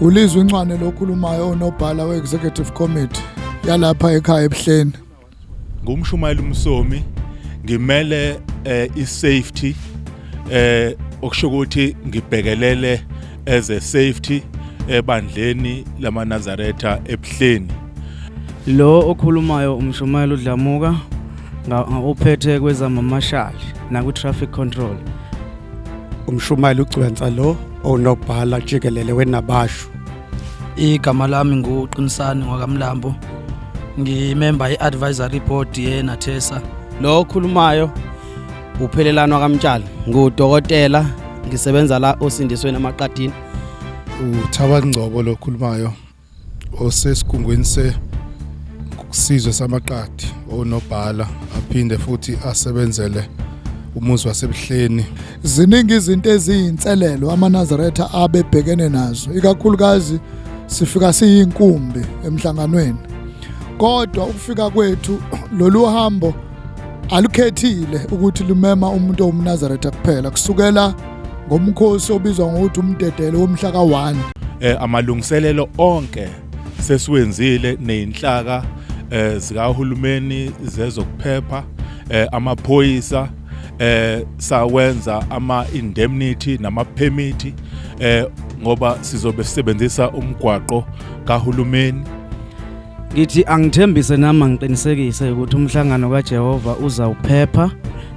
Ulizwe Incwane lokhulumayo, onobhala we-Executive Committee yalapha ekhaya eBuhleni. Ngumshumayeli Umsomi, ngimele i-safety, okusho ukuthi ngibhekelele as a safety ebandleni lamaNazaretha eBuhleni. Lo okhulumayo umshumayeli uDlamuka, ophethe kwezamamashali nakwi-traffic control. Umshumayeli uGcwensa lo, onobhala jikelele wenabashu. Igama lami nguQinisani ngwakamlambo, ngiyimember ye-advisory board yeNathesa. Lo okhulumayo uphelelano kaMtshali, ngudokotela, ngisebenza la osindisweni amaqadini. UThaba Ngcobo lokhulumayo, osesigungwini se sizwe samaqadi, onobhala, aphinde futhi asebenzele umuzi waseBuhleni. Ziningi izinto eziyinselelo amaNazaretha abebhekene nazo, ikakhulukazi sifika siyinkumbi emhlanganweni. Kodwa ukufika kwethu, lolu hambo alukhethile ukuthi lumema umuntu owumNazaretha kuphela, kusukela ngomkhosi obizwa ngokuthi umdedelo womhla ka-1. Amalungiselelo onke sesiwenzile nezinhlaka zikahulumeni zezokuphepha, amaphoyisa, sawenza ama indemnity nama permit, ngoba sizobe sisebenzisa umgwaqo kahulumeni. Ngithi angithembise nami ngiqinisekise ukuthi umhlangano kaJehova uzawuphepha,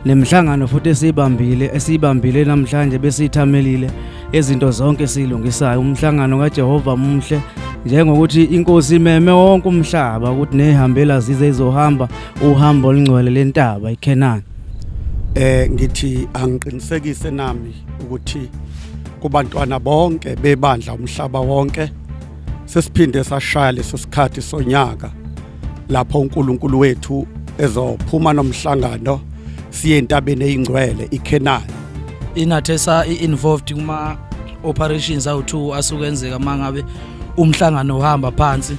nemhlangano futhi esiyibambile namhlanje besiyithamelile, izinto zonke esiyilungisayo. Umhlangano kaJehova muhle, njengokuthi inkosi imeme wonke umhlaba ukuthi nehambela zize izohamba uhambo olungcwele lentaba iKhenani. Ngithi angiqinisekise nami ukuthi kubantwana bonke bebandla umhlaba wonke, sesiphinde sashaya leso sikhathi sonyaka lapho uNkulunkulu wethu ezophuma nomhlangano siye entabeni eyingcwele iKhenani. INathesa i-involved kuma operations awu2 asuke enzeka mangabe umhlangano uhamba phansi.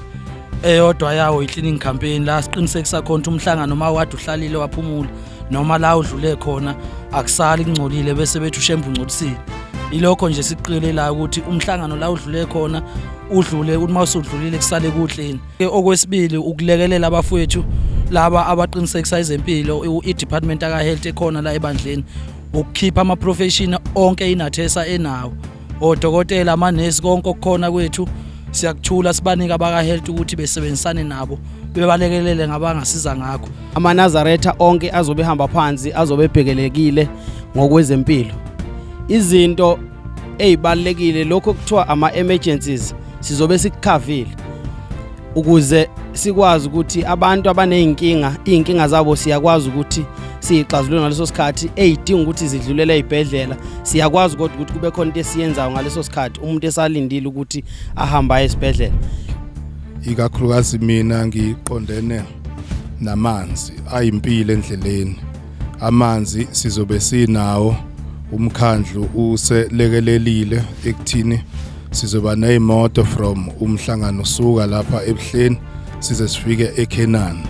Eyodwa yawo i-cleaning campaign, la siqinisekisa khona ukuthi umhlangano uma wade uhlalile waphumula noma la udlule khona akusali kungcolile bese bethi uShembe ungcolisile. Ilokho nje siqikelelayo ukuthi umhlangano la udlule khona udlule, ukuthi uma usudlulile kusale kuclean. Okwesibili, ukulekelela abafowethu laba abaqinisekisa ezempilo, i-department aka-health ekhona la ebandleni, ukukhipha ama-profession onke iNathesa enawo, odokotela, amanesi, konke okukhona kwethu siyakuthula sibanike abaka-health ukuthi besebenzisane nabo, bebalekelele ngabangasiza ngakho. AmaNazaretha onke azobe ehamba phansi azobe ebhekelekile ngokwezempilo. Izinto ezibalekile, lokho kuthiwa ama-emergencies, sizobe sikukhavile ukuze sikwazi ukuthi abantu abaney'nkinga, iy'nkinga zabo siyakwazi ukuthi siyixazulule ngaleso sikhathi. Ey'dinga ukuthi zidlulele ey'bhedlela siyakwazi, kodwa ukuthi kube khona into esiyenzayo ngaleso sikhathi umuntu esalindile ukuthi ahambe aye esibhedlela. Ikakhulukazi mina ngiqondene namanzi ayimpilo endleleni. Amanzi sizobe sinawo, umkhandlu uselekelelile ekuthini sizoba nezimoto from umhlangano usuka lapha eBuhleni size sifike eKenani.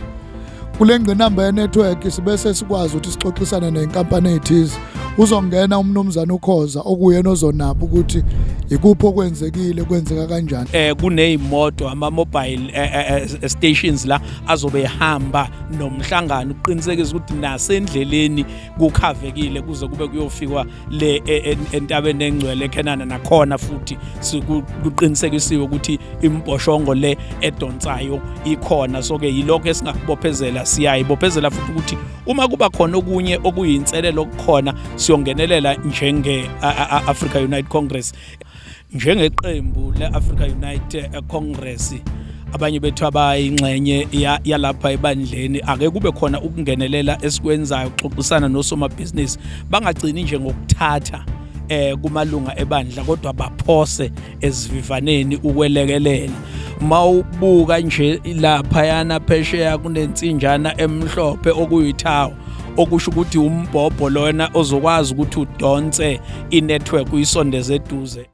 Kule ngqinamba ye-network sibe sesikwazi ukuthi sixoxisane nenkampani ethize. Uzongena umnumzane uKhoza, okuyena ozonaba ukuthi ikuphi okwenzekile, kwenzeka kanjani. Kuneyimoto, ama mobile stations la azobe ehamba nomhlangano ukuqinisekisa ukuthi nasendleleni kukhavekile kuze kube kuyofikwa le entabeni engcwele eKhenana. Nakhona futhi kuqinisekisiwe ukuthi imboshongo le edonsayo ikhona. So ke yilokho esingakubophezela, siyayibophezela futhi ukuthi uma kuba khona okunye okuyinselelo okukhona, siyongenelela njenge Africa Unite Congress, njengeqembu le-Africa Unite Congress. Abanye bethu abayingxenye yalapha ebandleni, ake kube khona ukungenelela esikwenzayo, ukuxoxisana nosomabhizinisi, bangagcini nje ngokuthatha kumalunga ebandla kodwa baphose esivivaneni ukwelekelela. Mawubuka nje laphayana phesheya kunensinjana emhlophe okuyithawa, okusho ukuthi umbhobho lona ozokwazi ukuthi udonse inetwork uyisondeze eduze.